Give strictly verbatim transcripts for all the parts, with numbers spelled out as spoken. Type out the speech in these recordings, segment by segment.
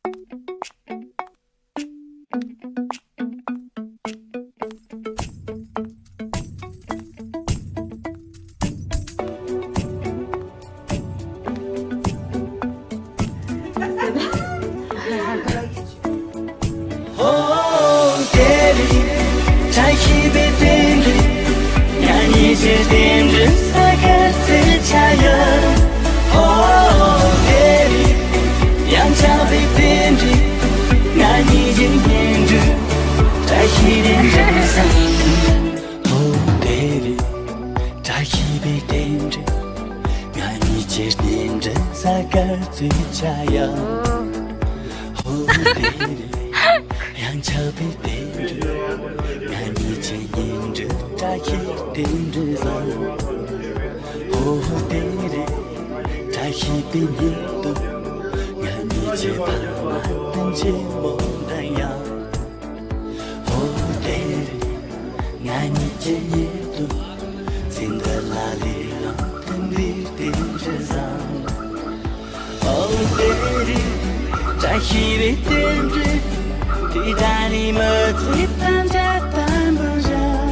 ཧོ། དེ་རིང་བཀྲ་ཤིས་པའི་རྟེན་འབྲེལ། ང་གཉིས་ཀྱི་རྟེན་འབྲེལ་ས་ག་ཚོད་ཆགས་ཡོད། ཧོ། དེ་རིང་ཡང་ཆགས་པའི་རྟེན་འབྲེལ། ང་གཉིས་ཀྱི་གཉེན་སྒྲིག་བཀྲ་ཤིས་རྟེན་འབྲེལ་བཟང་། ཧོ། དེ་རིང་བཀྲ་ཤིས་པའི་རྟེན་འབྲེལ། ང་གཉིས་ཀྱི་རྟེན་འབྲེལ་ས་ག་ཚོད་ཆགས་ཡོད། ཧོ། དེ་རིང་ཡང་ཆགས་པའི་རྟེན་འབྲེལ། ང་གཉིས་ཀྱི་གཉེན་སྒྲིག་བཀྲ་ཤིས་རྟེན་འབྲེལ་བཟང་། ཧོ། དེ་རིང་བཀྲ་ཤིས་པའི་ཉིན་དུ། ང་གཉིས་ཀྱི་ཕ་མ་སྤུན་མཆེད་མོ་དང་ཡང་། ཧོ། དེ་རིང་ང་གཉིས་ཀྱི་ཉིན་དུ། ཚེ་འདི་ལ་ལས་རང་དུ་འདིར་རྟེན་འབྲེལ་བཟང་། ཨོ། དེ་རིང་བཀྲ་ཤིས་པའི་རྟེན་འབྲེལ། དེ་དག་ནི་མི་ཚེ་ཐམས་ཅད་དམ་པར་བཞག།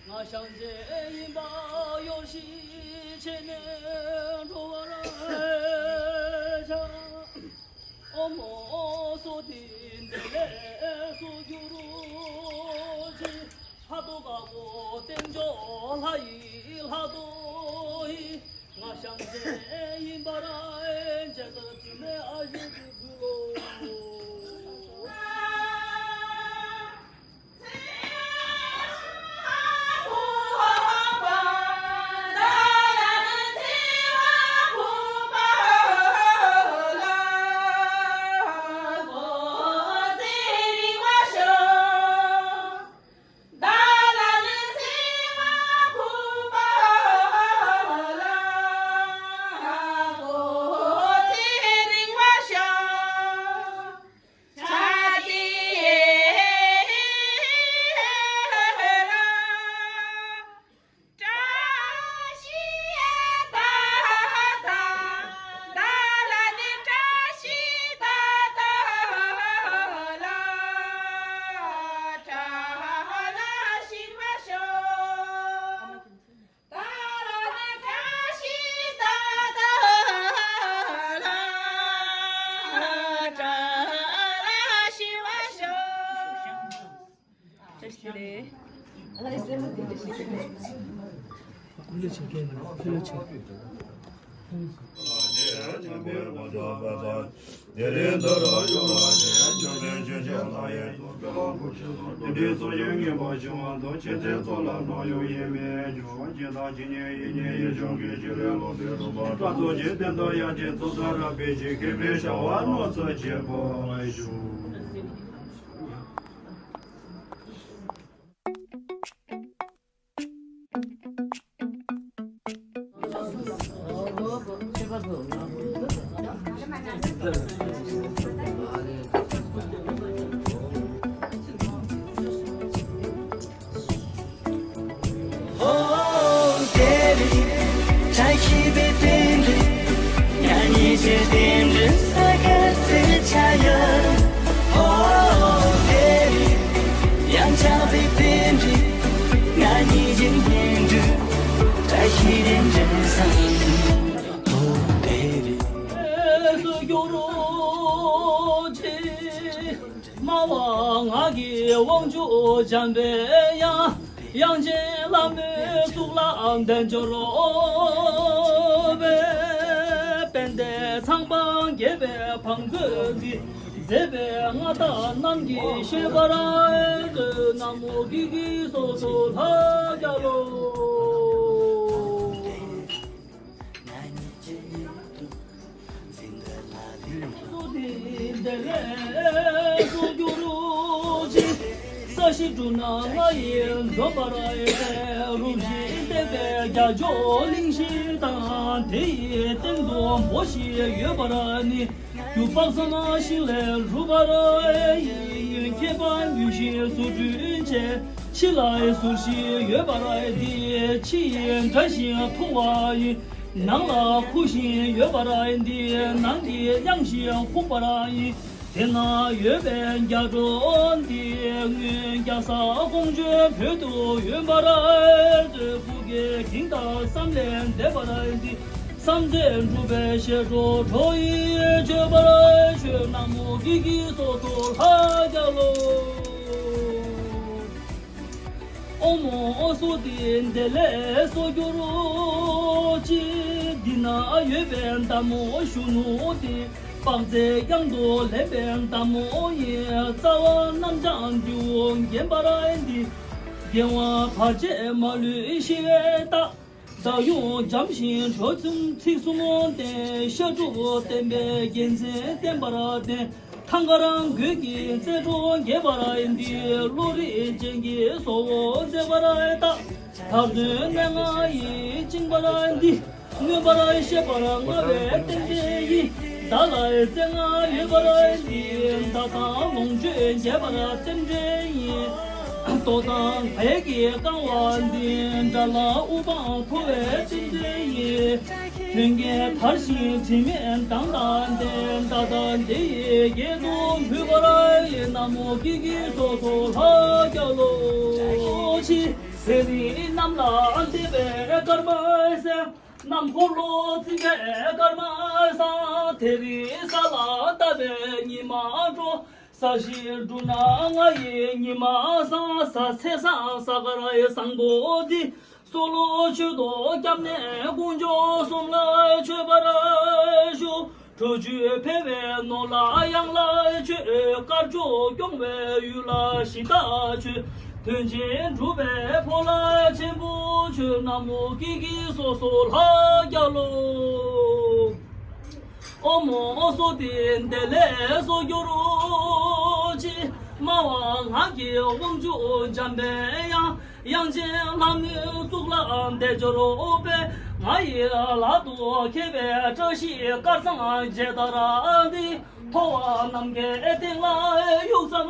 ང་གཤིན་རྗེ་ཡིན་པ་གཡོ་ཞིག་བྱས་ནས་འགྲོ་བར་བྱ། ཨོ་མོ་སོ་ཏི་འདི་ལས་སུ་གྱུར་ཅིག་ཧ་ཏོ་ག་གོ་བསྟན་འགྱུར་ལྷ་ཡི་ལྷ་ཏོ་ཡི། ང་གཤིན་རྗེ་ཡིན་པར་བྱས་ཙང་དྲི་མེད་ཨ་ཞེ་གི་བུ་ལོ། བཀྲ་ཤིས་བདེ་ལེགས། སྨྲ་བ་ངག་གི་དབང་ཕྱུག་འཇམ་པའི་དབྱངས། དབྱངས་ཅན་ལྷ་མོའི་གཙུག་ལག་དལ་འབྱོར་པའི། དཔལ་ལྡན་ཚངས་པ་རྒྱས་པའི་བང་མཛོད་འདི། མཛེས་པའི་མངའ་བདག་རྣམས་ཀྱིས་བཞེས་པར་མཛོད། ན་མོ་ཀི་ཀི་སོ་སོ་ལྷ་རྒྱལ་ལོ། བདེ་ལེགས་སུ་གྱུར་ཅིག་ས་གཞི་དྲུང་ན་ང་ཡི་འགྲོ་བར་བྱེད། རུ་བཞི་བརྟེན་པའི་རྒྱ་མཚོ་གླིང་བཞི་དང་། དེ་ཡི་སྟེང་དུ་འབོ་བཞི་ཡོད་པར་ནི། རྒྱུ་དཔག་བསམ་ཤིང་ལས་གྲུབ་པར་ཡིན། ཁྱད་པར་མྱུར་ཞིང་རྫུ་འཕྲུལ་ཆེ། ཕྱི་ལ་ཟུར་བཞི་ཡོད་པར་འདི། ཕྱི་ཡི་འདྲ་ཞིང་ཐུང་བ་ཡི། ནང་ལ་ཁུ་ཤིང་ཡོད་པར་འདི། ནང་གི་གཡང་ཞིང་ཁུག་པར་ཡིན། དེ་ན་ཡོད་པའི་རྒྱ་གྲོགས་འདི། སྔོན་རྒྱ་བཟའ་ཀོང་ཇོའི་བོད་དུ་ཡོད་པར་མཛོད། སྐུ་སྒེག་གིང་དང་བསམ་ལས་འདས་པར་འདི། བསམ་རྩེ་འགྲུབ་པའི་ཞལ་དྲོ་གྲོགས་ཡིས་མཆོད་པར་མཆོད། ན་མོ་ཀི་ཀི་སོ་སོ་ལྷ་རྒྱལ་ལོ། ཨོ་མོ་ཨོ་སོ་ཏི་བདེ་ལེགས་སུ་གྱུར་ཅིག་འདི་ན་ཡོད་པའི་མདའ་མོ་གཞོན་ནུ་དེ། དཔག་ཚད་གཡང་དུ་ལེན་པའི་མདའ་མོ་ཡིན། རྩ་བ་རྣམ་བྱང་རྡེའུ་འགེམས་པར་འདི། རྒྱལ་དབང་བར་ཆད་མ་ལུས་ཞི་བའི་རྟགས། མདའ་ཡུངས་འཇམ་ཞིང་འགྲོ་གསུམ་ཚིགས་གསུམ་བརྟན། ཤ་དྲུག་བརྟན་པའི་རྒྱལ་མཚན་བརྟན་པར་བརྟེན། ཐང་དཀར་མགོན་གྱི་རྩེ་སྤྲོ་རྒྱས་པར་འདི། བློ་རིག་ཅན་གྱི་བཟོ་བོ་མཛེས་པར་རྟགས། དར་ཚོན་སྣ་ལྔ་ཡིས་བཅིངས་པར་འདི། མངོན་པར་ཤེས་པར་མངའ་བའི་རྟེན་འབྲེལ་ཡིན། མདའ་ལ་རྩེ་ལྔ་ཡོད་པར་འདི། མདའ་དང་ལོངས་སྤྱོད་རྒྱས་པར་རྟེན་འབྲེལ་ཡིན། ལྟོ་དང་བལ་གྱིས་བཀང་བ་འདི། དགྲ་ལྷ་དབུ་འཕང་མཐོ་བའི་རྟེན་འབྲེལ་ཡིན། མཐུན་རྐྱེན་དར་ཞིང་དྲི་མེད་མདངས་དང་ལྡན། མདའ་དང་དེ་ཡི་རྒྱན་དུ་འཕོས་པར་ཡིན། ན་མོ་ཀི་ཀི་སོ་སོ་ལྷ་རྒྱལ་ལོ། ཆེ། དེ་རིང་གནམ་ལ་བརྡེབས་པའི་སྐར་མ་གསལ། གནམ་འཁོར་ལོ་འཛིན་པའི་སྐར་མ་བཟང་། དེ་རིང་ས་ལ་བཏབ་པའི་ཉི་མ་དྲོ། ས་གཞི་དྲུང་ན་ང་ཡི་ཉི་མ་བཟང་། ས་ཚེས་བཟང་ས་དཀར་བཟང་པོ་འདི། སྲོ་ལོ་མཆོད་དོ་སྐྱབས་གནས་དཀོན་མཆོག་གསུམ་ལ་མཆོད་པར་ཞུ། གྲོ་ཆུ་འཕེལ་བའི་ནོར་ལ་གཡང་ལ་མཆོད། དཀར་ཕྱོགས་སྐྱོང་བའི་ཡུལ་ལ་གཞི་བདག་མཆོད། དོན་ཆེན་འགྲུབ་པའི་ཕོ་ལྷ་ཆེན་པོ་མཆོད། ན་མོ་ཀི་ཀི་སོ་སོ་ལྷ་རྒྱལ་ལོ། ཨོ་མོ་ཨོ་སོ་ཏི་བདེ་ལེགས་སུ་གྱུར་ཅིག་སྨྲ་བ་ངག་གི་དབང་ཕྱུག་འཇམ་པའི་དབྱངས། དབྱངས་ཅན་ལྷ་མོའི་གཙུག་ལག་དལ་འབྱོར་པས། ང་ཡི་ལག་ཏུ་ཁེལ་བའི་བཀྲ་ཤིས་དཀར་ཚང་མཇལ་དར་འདི། མཐོ་བ་ནམ་མཁའི་སྟེང་ལ་གཡུག་ཙམ་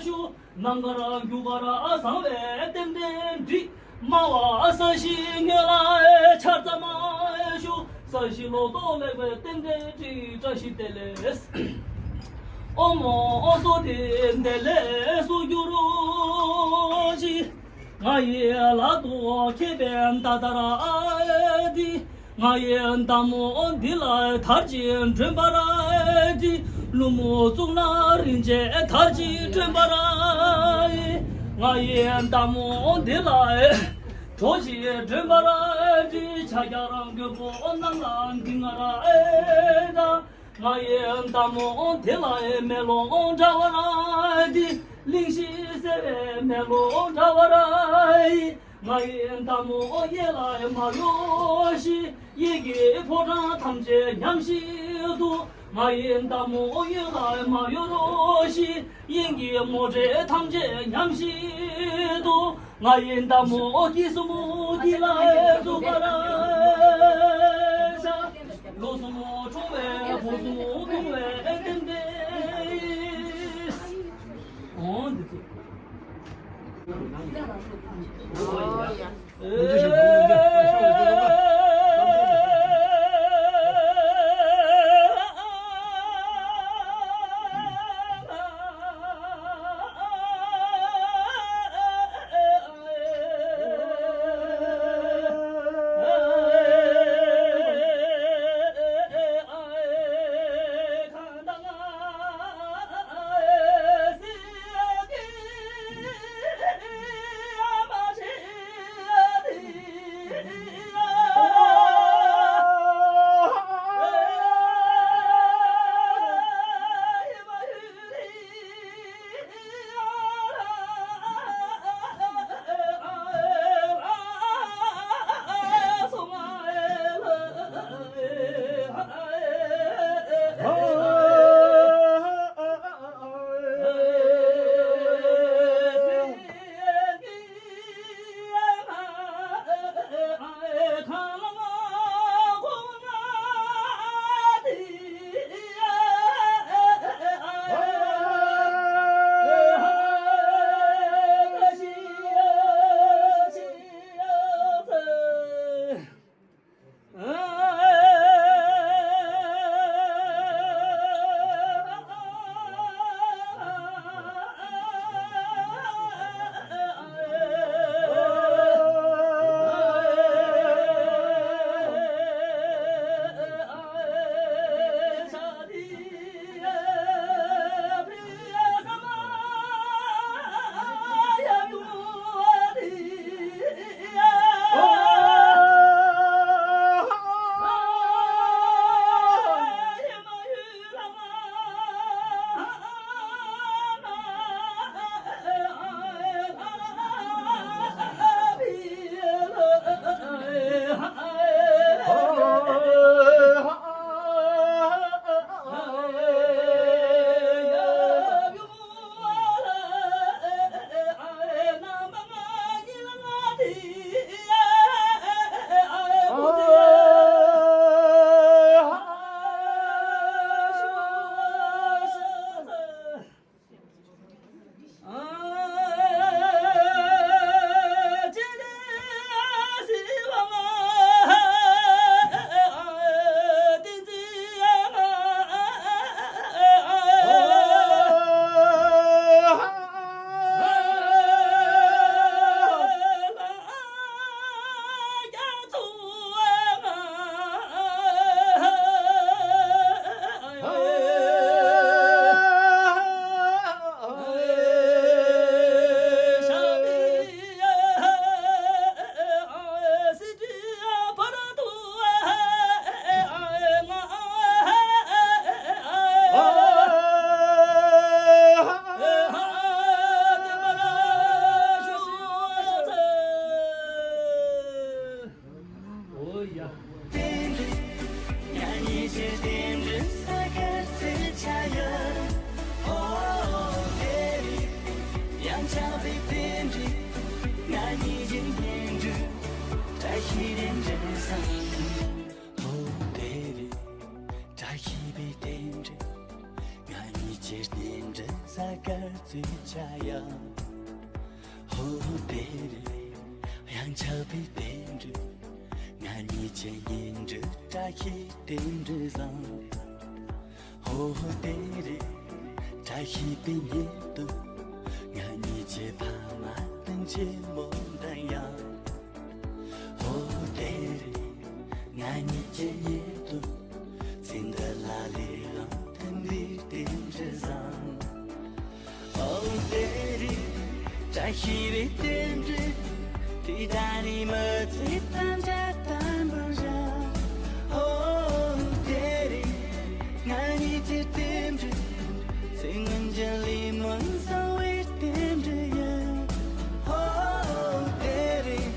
ཞུ། ནམ་མཁར་རྒྱུ་སྐར་བཟང་བའི་རྟེན་འབྲེལ་འགྲིག་སྨྲ་བ་ས་གཞི་སྔོན་ལ་འཆར་ཙམ་ཞུ། ས་གཞི་ལོ་ཏོག་ལེགས་པའི་རྟེན་འབྲེལ་འགྲིག་བཀྲ་ཤིས་བདེ་ལེགས། ཨོ་མོ་ཨོ་སོ་ཏི་བདེ་ལེགས་སུ་གྱུར་ཅིག་ང་ཡི་ལག་ཏུ་ཁེལ་བའི་མདའ་དར་འདི། ང་ཡི་མདའ་མོ་འདི་ལ་དར་ཅིག་སྒྲོན་པར་འདི། ཀླུ་མོ་གཙུག་ན་རིན་ཆེན་དར་ཅིག་སྒྲོན་པར་འདི། ང་ཡི་མདའ་མོ་འདི་ལ་གྲོ་ཅིག་སྒྲོན་པར་འདི། བྱ་རྒྱལ་མགོན་པོ་གནམ་ལ་ལྡིང་ངར་འདྲ། ང་ཡི་མདའ་མོ་དེ་ལ་མེ་ལོང་འདྲ་བར་འདི། གླིང་བཞི་གསལ་བའི་མེ་ལོང་འདྲ་བར་ང་ཡི་མདའ་མོ་གཡས་ལ་མ་གཡོ་ཞིག་གཡས་ཀྱི་ཕོ་བྲང་ཐམས་ཅད་ཉམས་བཞིན་དུ། ང་ཡི་མདའ་མོ་གཡོན་ལ་མ་གཡོ་རོགས་ཞིག་གཡོན་གྱི་མོ་ཊའི་ཐམས་ཅད་ཉམས་བཞིན་དུ། ང་ཡི་མདའ་མོ་སྐྱིད་གསུམ་སྐྱིད་ལ་འཛུགས་པར་བྱ། ལོ་གསུམ་འཁྲུངས་པའི་བུ་ བཀྲ་ཤིས་པའི་རྟེན་འབྲེལ་ས་གར་རྩེ་ཆ་ཡ། ཧོ་དེ་རེད། ཡང་ཆགས་པའི་རྟེན་འབྲེལ། ང་གཉིས་ཀྱི་གཉེན་སྒྲིག་བཀྲ་ཤིས་རྟེན་འབྲེལ་བཟང་། ཧོ་དེ་རེད། བཀྲ་ཤིས་པའི་ཉིན་དུ། ང་གཉིས་ཀྱི་ཕ་མ་སྤུན་མཆེད་མོ་འདྲ་ཡང་། ཧོ་དེ་རེད། ང་གཉིས་ཀྱི་ཉིན་དུ། ཚེ་འདི་ལ་ལས་རང་མཐུན་པའི་རྟེན་འབྲེལ་བཟང་། ཨོ་དེ་རེད། བཀྲ་ཤིས་པའི་རྟེན་འབྲེལ། དེ་ད་ནི་མི་ཚེ་ཐམས་ཅད་དམ་པར་བཞག་ཨོ་དེ་རེད། ང་གཉིས་ཀྱི་རྟེན་འབྲེལ། ཚེ་སྔོན་གྱི་ལས་སྨོན་བཟང་བའི་རྟེན་འབྲེལ་ཡིན། ཨོ་དེ་རེད།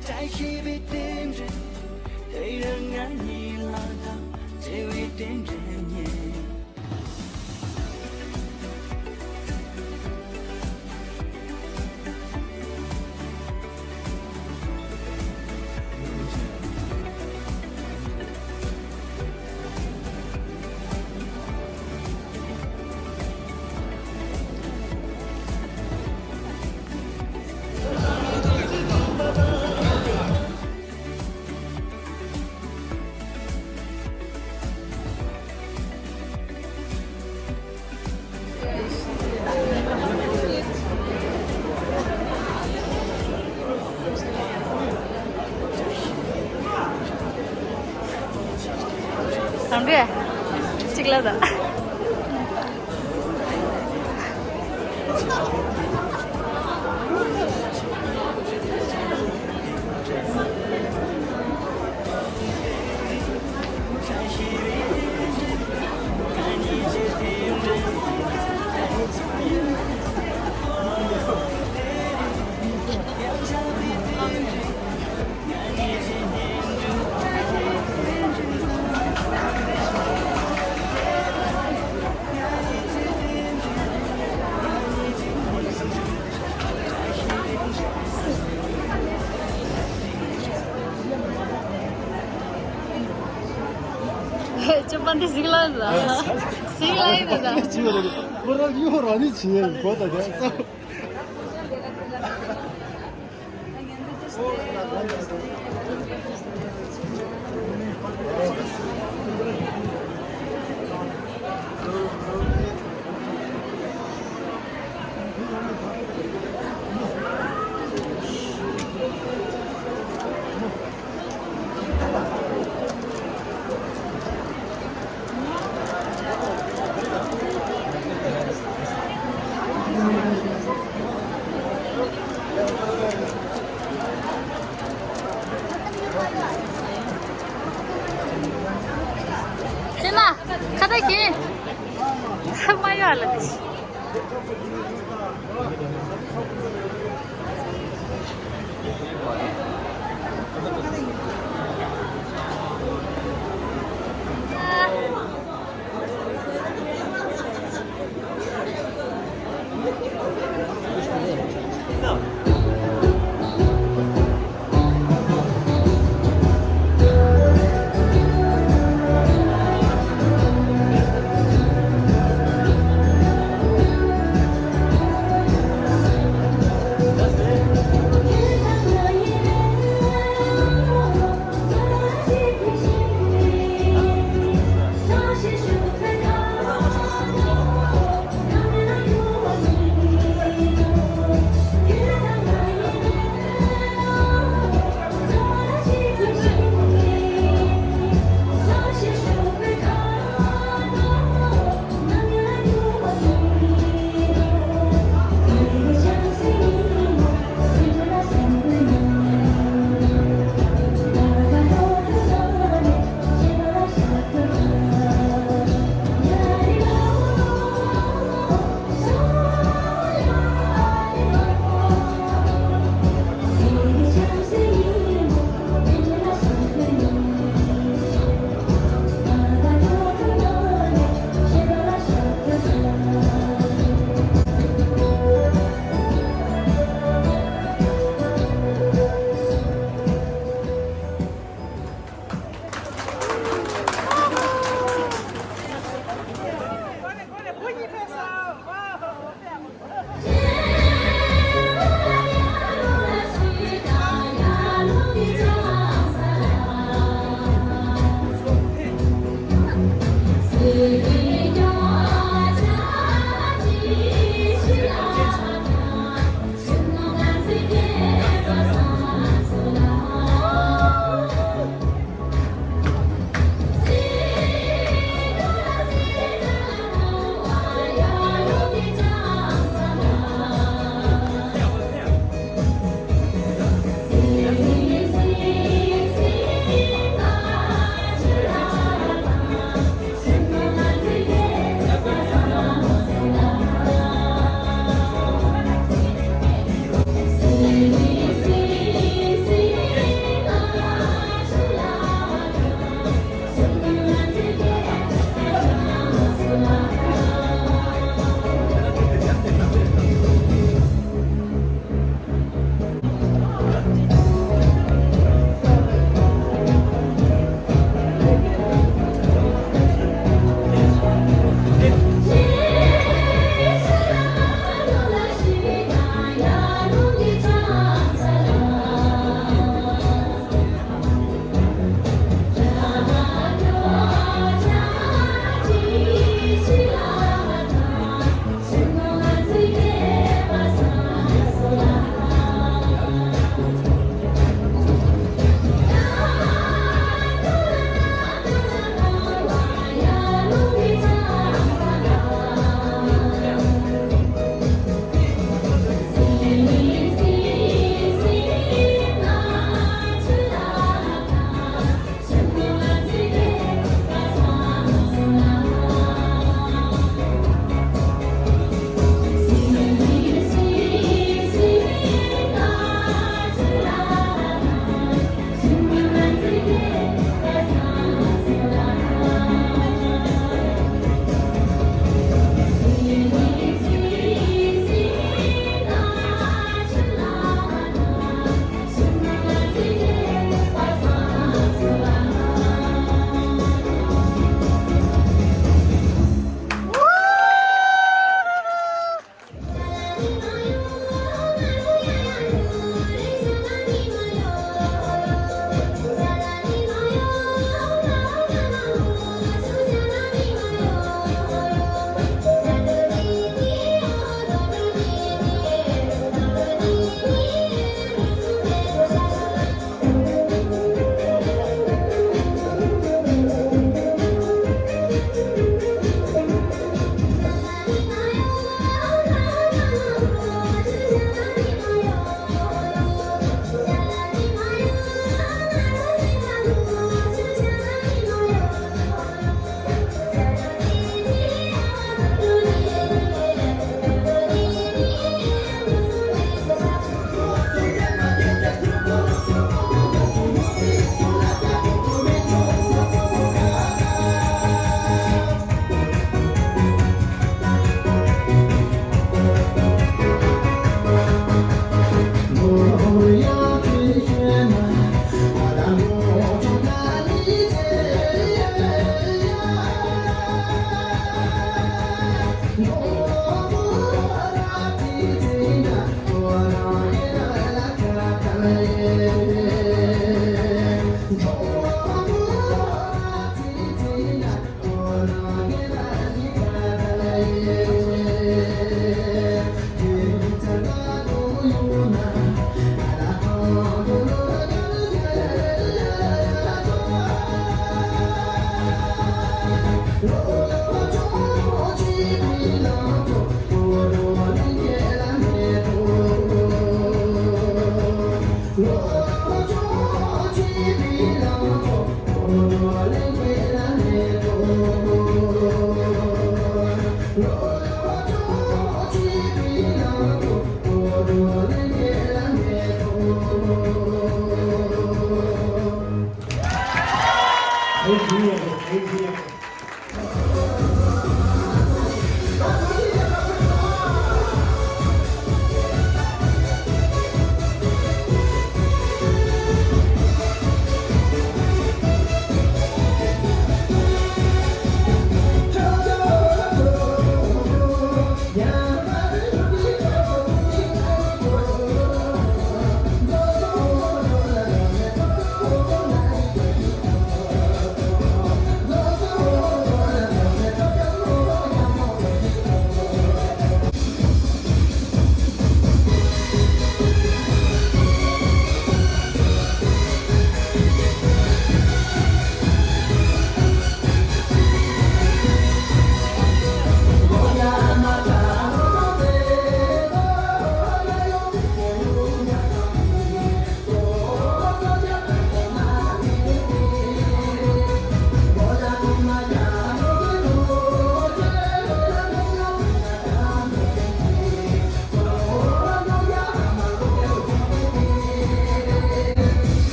བཀྲ་ཤིས་པའི་རྟེན་འབྲེལ། དེ་ཡང་ང་གཉིས་ལ་དང་བྲལ་བའི་རྟེན་འབྲེལ་ཉིད། ཅོ་པན་དེ་གཟིགས་ལ་ཟ། གཟིགས་ལ་ཡིན་ད། ཁོ་རང་ཡོད་རང་ནི་བྱེད་གོ་ད་ད། ཅི་ན། ཁ་ད་ཁྱེད། མ་ཡོད་ལ་དེ།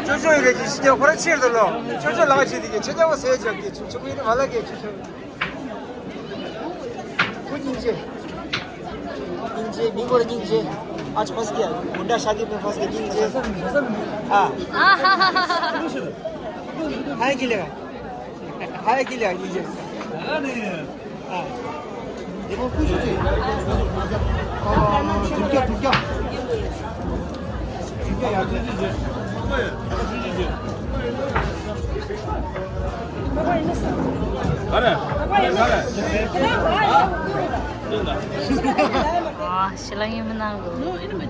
ཅོ་ཅོ་ཡི་གེ་ཅི་ཞིག་ཁོ་ར་ཕྱིར་དུ་ལོ། ཅོ་ཅོ་ལག་ཅི་དེ་གེ་ཆེ་ཉ་བོ་སེ་ཅོ་གེ་ཆུ་ཆུ་ཡི་མ་ལ་གེ་ཆུ་ཆུ། ཁོ་སྙིང་རྗེ། སྙིང་རྗེ་མི་གོ་ར་སྙིང་རྗེ། ཨ་ཅོ་ཕ་སི་ཀི་ཡ་གུན་ཌ་ཤ་དི་མེ་ཕ་སི་ཀི་སྙིང་རྗེ། ཨ། ཧ་ཧ་ཧ་ཧ། ཧ་ཡ་ཀི་ལེ། ཧ་ཡ་ཀི་ལེ་སྙིང་རྗེ། ཨ་ཤི་ལ་ཡིན་མི་ནང་གི།